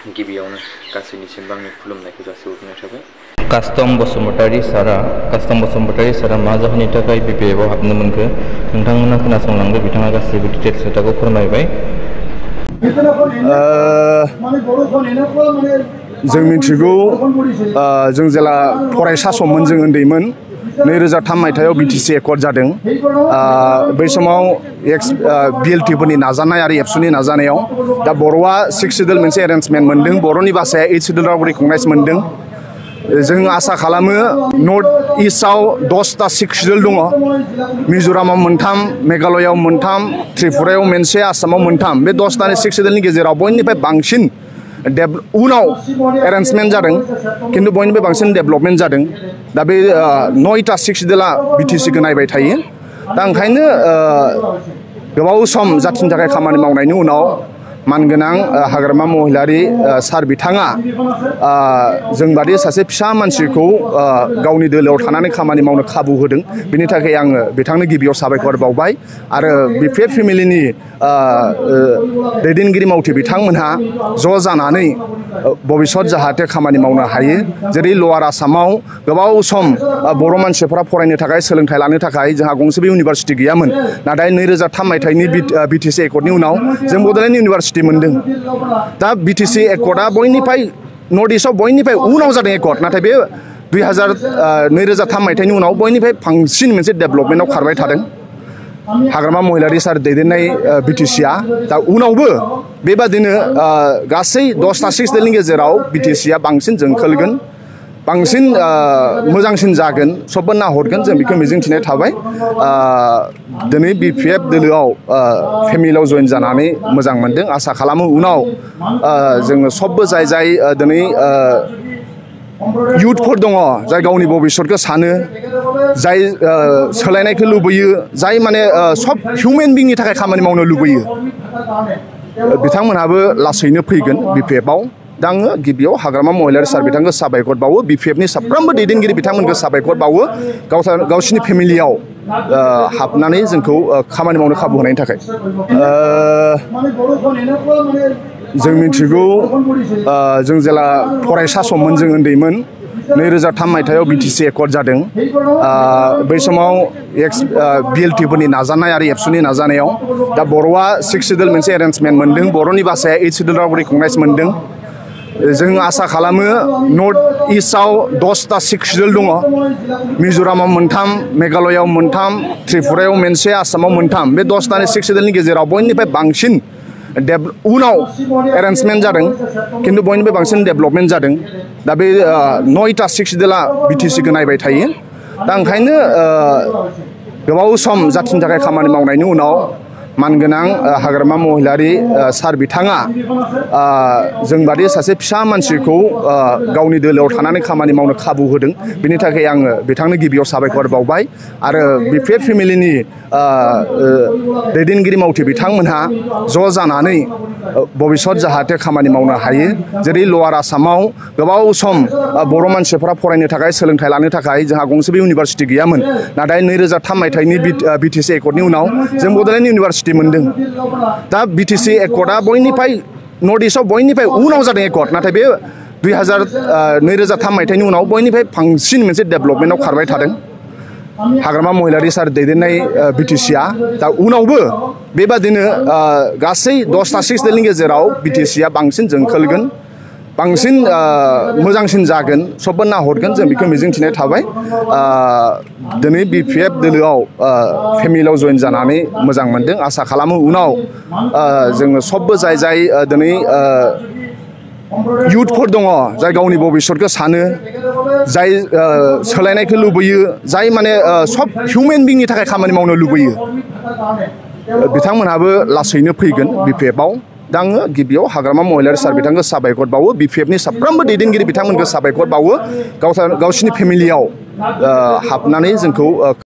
गिबियावनो गासैनिसिमबो आंनि खुलुमनायखौ जासिहरनाय थाबाय। कास्टम बसुमतारी सारा मा जाहोननि थाखाय BPF आव हाबनो मोनखो नोंथांमोना खोनासंलांदो। बिथाङा गासैबो डिटेल्स खोथाखौ फोरमायबाय। जों मिथिगौ जों जेला फरायसा सममोन, जों उन्दैमोन, 2003 मायथाइयाव BTC एकर्ड जादों। बै समाव BLT फोरनि नाजानाय आरो एबसुनि नाजानायाव दा बर'आ 6 सिडुल मोनसे एरेन्जमेन्ट मोनदों। बर'नि भाषाया 8 सिडुलाव रिकगनाइज मोनदों। जों आसा खालामो नर्थ इस्टआव 10टा 6 सिडुल दङ। मिज'रामाव 3, मेघालयआव 3, त्रिपुरायाव मोनसे, आसामाव 3। बे 10टानि 6 सिडुलनि गेजेराव बयनिफ्राय बांसिन उनाव एरेन्जमेन्ट जादों, खिन्थु बयनिफ्राय बांसिन डेभेलपमेन्ट जादों। दा बे 9टा 6 सिडुला BTC खौ नायबाय थायो। दा ओंखायनो गोबाव सम जाथिनि थाखाय खामानि मावनायनि उनाव मानगोनां हाग्रामा महिलारि सार बिथाङा जोंबादि सासे फिसा मानसिखौ गावनि दोलोआव थानानै खामानि मावनो खाबु होदों। बिनि थाखाय आङो बिथांनो गिबियाव साबायखर बावबाय। आरो BPF फेमिलिनि दैदेनगिरि मावथि बिथांमोनहा ज' जानानै भबिष्यत जाहाथे खामानि मावनो हायो। जेरै लवार आसामाव गोबाव सम बर' मानसिफोरा फरायनो थाखाय, सोलोंथाइ लानो थाखाय जोंहा गंसेबो इउनिभारसिटि गैयामोन। नाथाय 2003 मायथाइनि BTC एकर्डनि उनाव जों बड'लेण्ड इउनिभारसिटि मोनदों। दा BTC एकर्डआ बयनिफ्राय नर्थ इस्टआव बयनिफ्राय उनाव जादों एकर्ड, नाथाय बे 2003 मायथाइनि उनाव बयनिफ्राय बांसिन मोनसे डेभेलपमेन्टआव खारबाय थादों हाग्रामा महिलारि सार दैदेननाय BTCआ। दा उनावबो बेबादिनो गासै 10टा 6 सिडुलनि गेजेराव BTCआ बांसिन जोंखोलगोन, बांसिन मोजांसिन जागोन, सबबो नाहरगोन। जों बेखौ मिजिंथिनाय थाबाय। दिनै BPF दोलोआव फेमिलियाव जइन जानानै मोजां मोनदों। आसा खालामो उनाव जोङो सबबो जाय दिनै इयुथफोर दङ, जाय गावनि भबिष्यतखौ सानो, जाय सोलायनायखौ लुबैयो, जाय माने सब हिउमेन बिंनि थाखाय खामानि मावनो लुबैयो, बिथांमोनहाबो लासैनो फैगोन BPF आव। दा आङो गिबियाव हाग्रामा महिलारि सार बिथांखौ साबायखर बावो। BPFनि साफ्रोमबो दैदेनगिरि बिथांमोनखौ साबायखर बावो गावसिनि फेमिलियाव हाबनानै जोंखौ खामानि मावनो खाबु होनायनि थाखाय। जों मिथिगौ जों जेला फरायसा सममोन, जों उन्दैमोन, 2003 मायथाइयाव BTC एकर्ड जादों। बै समाव BLT फोरनि नाजानाय आरो एबसुनि नाजानायाव दा बर'आ 6 सिडुल मोनसे एरेन्जमेन्ट मोनदों। बर'नि भाषाया 8 सिडुलाव रिकगनाइज मोनदों। जों आसा खालामो नर्थ इस्टआव 10टा 6 सिडुल दङ। मिज'रामाव 3, मेघालयआव 3, त्रिपुरायाव मोनसे, आसामाव 3। बे 10टानि 6 सिडुलनि गेजेराव बयनिफ्राय बांसिन उनाव एरेन्जमेन्ट जादों, खिन्थु बयनिफ्राय बांसिन डेभेलपमेन्ट जादों। दा बे 9टा 6 सिडुला BTC खौ नायबाय थायो। दा ओंखायनो गोबाव सम जाथिनि थाखाय खामानि मावनायनि उनाव मानगोनां हाग्रामा महिलारि सार बिथाङा जोंबादि सासे फिसा मानसिखौ गावनि दोलोआव थानानै खामानि मावनो खाबु होदों। बिनि थाखाय आङो बिथांनो गिबियाव साबायखर बावबाय। आरो BPF फेमिलिनि दैदेनगिरि मावथि बिथांमोनहा ज' जानानै भबिष्यत जाहाथे खामानि मावनो हायो। जेरै लवार आसामाव गोबाव सम बर' मानसिफोरा फरायनो थाखाय, सोलोंथाइ लानो थाखाय जोंहा गंसेबो इउनिभारसिटि गैयामोन। नाथाय 2003 मायथाइनि BTC एकर्डनि उनाव जों बड'लेण्ड इउनिभारसिटि मोनदों। दा BTC एकर्डआ बयनिफ्राय नर्थ इस्टआव बयनिफ्राय उनाव जादों एकर्ड, नाथाय बे 2003 मायथाइनि उनाव बयनिफ्राय बांसिन मोनसे डेभेलपमेन्टआव खारबाय थादों हाग्रामा महिलारि सार दैदेननाय BTCआ। दा उनावबो बेबादिनो गासै 10टा 6 सिडुलनि गेजेराव BTCआ बांसिन जोंखोलगोन, बांसिन मोजांसिन जागोन, सबबो नाहरगोन। जों बेखौ मिजिंथिनाय थाबाय। दिनै BPF दोलोआव फेमिलियाव जइन जानानै मोजां मोनदों। आसा खालामो उनाव जोङो सबबो जाय दिनै इयुथफोर दङ, जाय गावनि भबिष्यतखौ सानो, जाय सोलायनायखौ लुबैयो, जाय माने सब हिउमेन बिंनि थाखाय खामानि मावनो लुबैयो, बिथांमोनहाबो लासैनो फैगोन BPF आव। दा आङो गिबियाव हाग्रामा महिलारि सार बिथांखौ साबायखर बावो। BPFनि साफ्रोमबो दैदेनगिरि बिथांमोनखौ साबायखर बावो गावसिनि फेमिलियाव हाबनानै जोंखौ